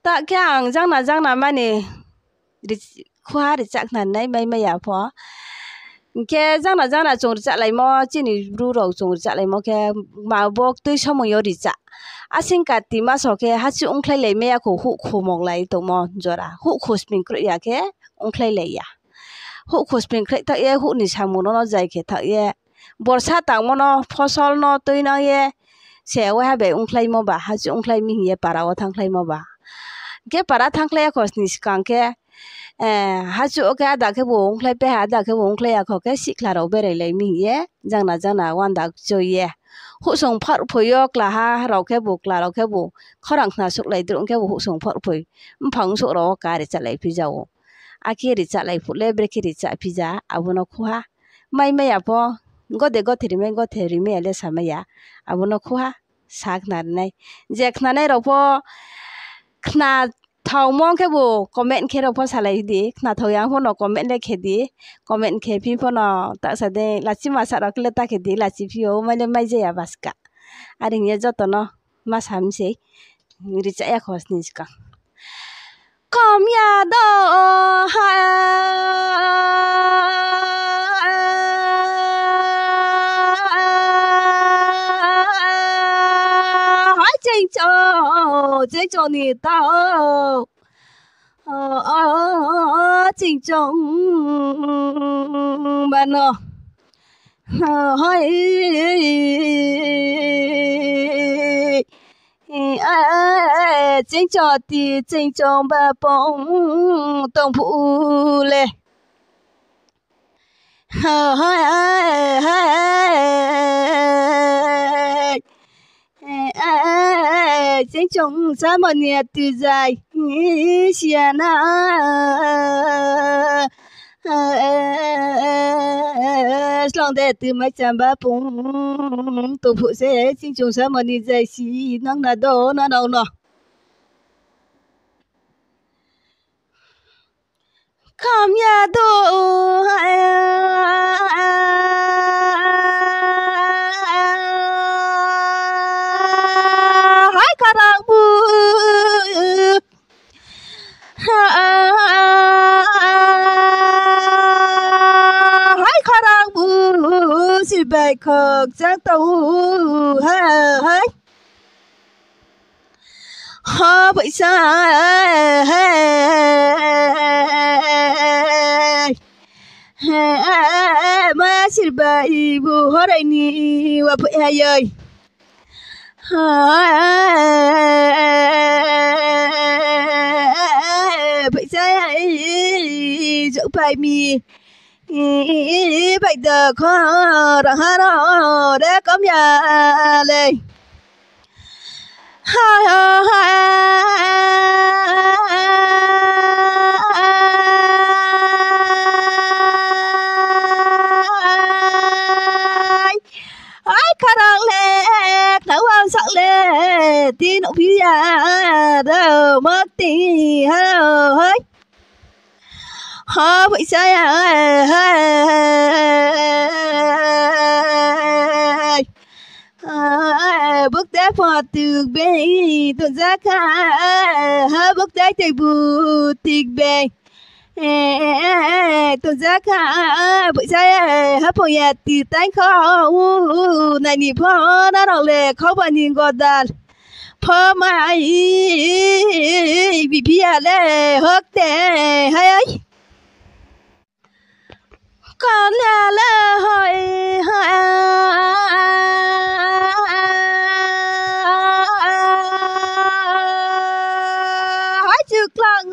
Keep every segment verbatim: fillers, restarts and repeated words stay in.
Ta khe ang jangna jangna mani ri-, khuha richah khnanai mai mai ya pho. Hing khe jangna jangna chung richalaimo, chini bru rao chung richalaimo khe ma bo tui somoi yo richah. Asing Kati maso khe hachu ongkhlailai mai ya kho, houhkhu monglai tongmo jora. Houhkhu sping kroih ya khe ongkhlailai ya. Houhkhu sping kroih thaoh ye, houh ni samung no no jai khe thaoh ye, borsa tangmo no, fosol no tuinang ye, se waiha bai ongkhlaimo ba, hachu ongkhlai mi hing ye para wo thanngkhlaimo ba. Hing khe para thanngkhlai ya kho sni skang khe, eh, hachu wo khe ada khebu ongkhlai pai ha, ada khebu ongkhlai ya kho khe sihkhla rao berailai mi hing ye, jangna jangna wanda choi ye. Houhsong pharphoi yo klaha rao khebu, kla rao khebu, khorang khna souhlai drouh khebu houhsong pharphoi, mphang souh rao wo ka richalaiphi ja ou. Akhe richalai phuh le brekhe richaphi ja, abo no khuha. Mai mai ya pho, gode gothe rimai, gothe rimai ya le samai ya, abo no khuha, sa khna rinai. Je khnanai rao pho, khna thaomo khebu comment khe rao pho salai di, khnathao ya pho no comment le khe di, comment khe phi pho no ta sa de, lachi masa rao khe le ta khe di, lachi phi yo, mai le mai jaya baska. Are hing ye joto no ma sa mi sei, richah ya kho sni skang. Kom ya do ha, hai chengcho, chengcho ni tao, chengchong mano, hai, chengcho ti chengchong ba pong tong phuh le. Chengchong samo ni atu zai, siya na. Slong de tu mai chamba pung tong phuh se, chengchong samo ni zai si nang na do na nang no. Kam ya do hai, hai kharang bu. Hai kharang bu, sibai khokchang tau hai. Ha baisa hai, ma sirba ibu horai ni wa phai hai. Baisa hai, jok pai mi. Bai da kho ra ha ro re kom ya le. Hai, hai, hai. Hai kharang le, khnawang sak le, tin ong phi ya, rao mak ti, hai, hai. Ha baisa ya, hai. Bukte pho tik bei tongja kha, ha bukte tei bu tik bei tongja kha, baisa ya, ha pho ya ti tai kho, nai ni pho na rao le kho ba ni godal. Pho mai biphi ya le hokte hai. Kanya le hoi hai chuklang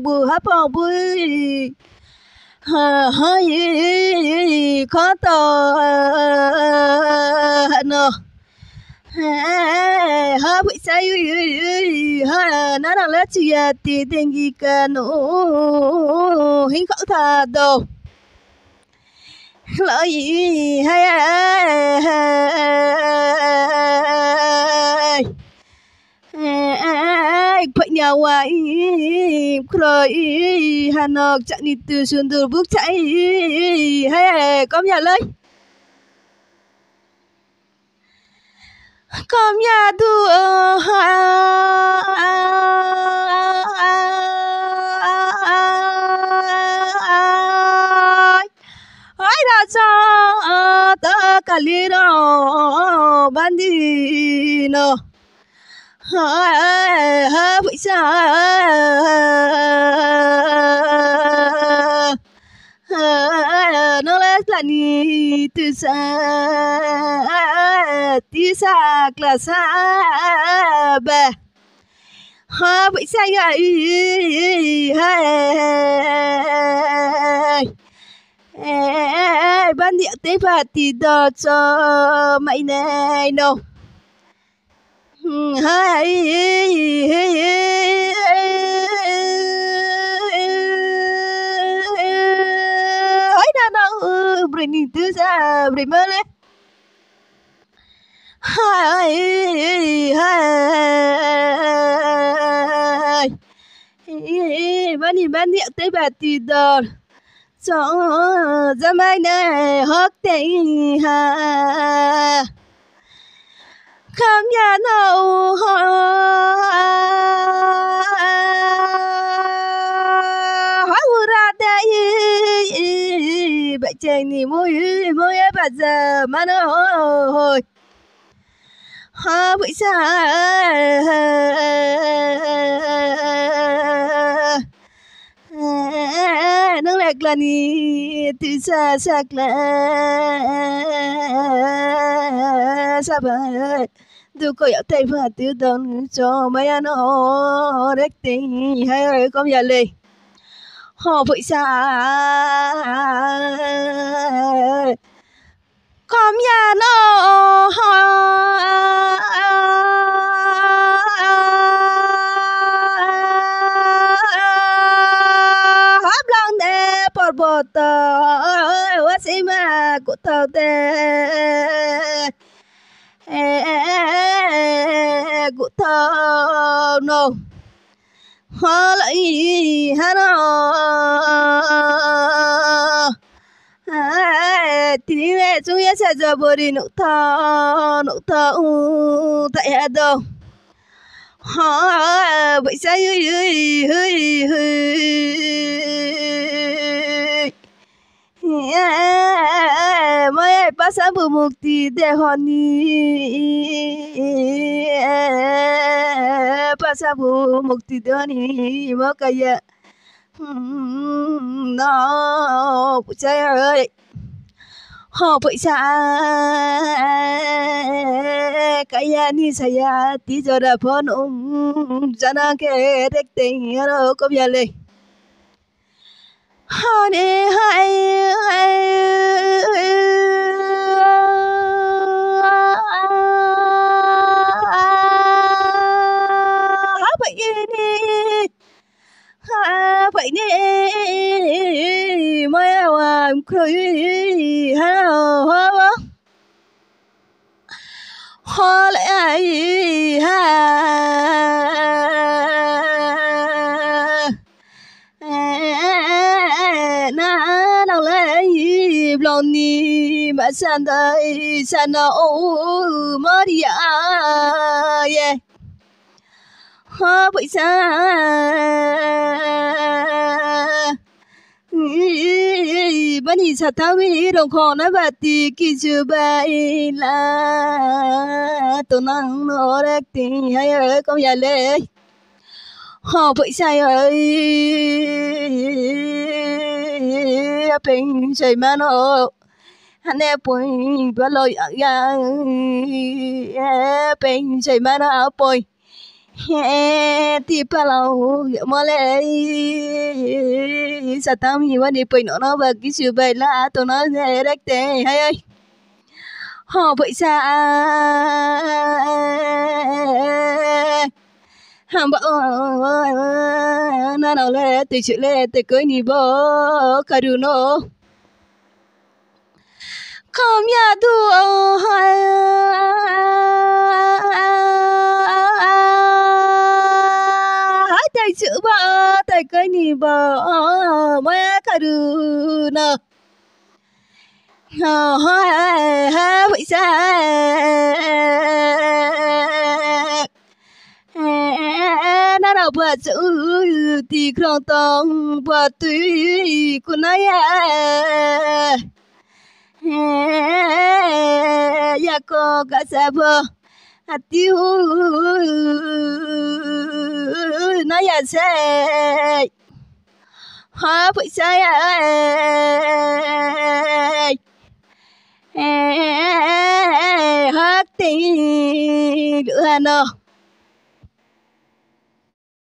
bu ha pho bui. Ha, hai, kho to, ha, no. Ha, ha, phaisa, ui, ui, ui, ha, nrao le chuya ti dengi ka no, hing khaoh tha do. Lai, hai, hai. Phai ni awa, kroi, hanok chani tu sundur buk chai, hai, kom ya lai. Kamya du, ai raja, ta kali rao bandi no. Ha, ha, poisa. Nole klani tusa, tisa klasa ba. Ha, poisa ya, hai. Bandi tei pha ti do cho mai nai no. Hai, hai na nang, broi ni tusa, broi ma le. Hai, hai. Bani, bani, tei ba ti dor. So, jamai ne hok tei ha. Kamya no ho. Haura dei. Bai cheng ni mui, mui ba ja mano hoi. Ha, poisa. Nang le klani tusa sakla. Sabai. Duko ya tei pha tu don cho maya no rek tei hai kom ya le. Ho, poisa. Kamya no ho. Hablang de porbota, wasima kuthau de. Kuthau no. Halai hano. Tini le chung ya sa jabori nukthau, nukthau, ta ya do. Ha, baisa yui, yui, yui, yui. Maya pasa bu mukti de honi. Pasa bu mukti de honi. Mo kaya. No, poisa. Ho, poisa. Kaya ni saya, ti jora phone, um, jana ke rek tei, aro kom ya le. Hone hai, hai. Ha, bai ni. Ha, bai ni. Maya wa mkroi. Ha, ha, ha. Hole ai ha. Na nang le blong ni ma san dai san no o mori ya ye. Ha, poisa. Bani sathami rong khong na bati kisu bai la. To nang no rek ti hai kom ya le. Ho, poisa yo. Apeng sai mano. Hane poi balo ya. Apeng sai mano poi. He, ti palau, mo le, satham hi bani poi no no ba kisu bai la, to no ne rek te, hai, hai. Ho, poisa, hamba, o, na no le, tui su le, te koi ni bo, karu no. Kom ya du o ha. Hai tai su ba, tai kai ni ba, ma karu na. Ha, ha, ha, poisa. Bo chu ti khrong tong bo tui kunai ya. Yako kasa bo ati u nai ya sei. Ha phaisa ya. Hak tei lu ano.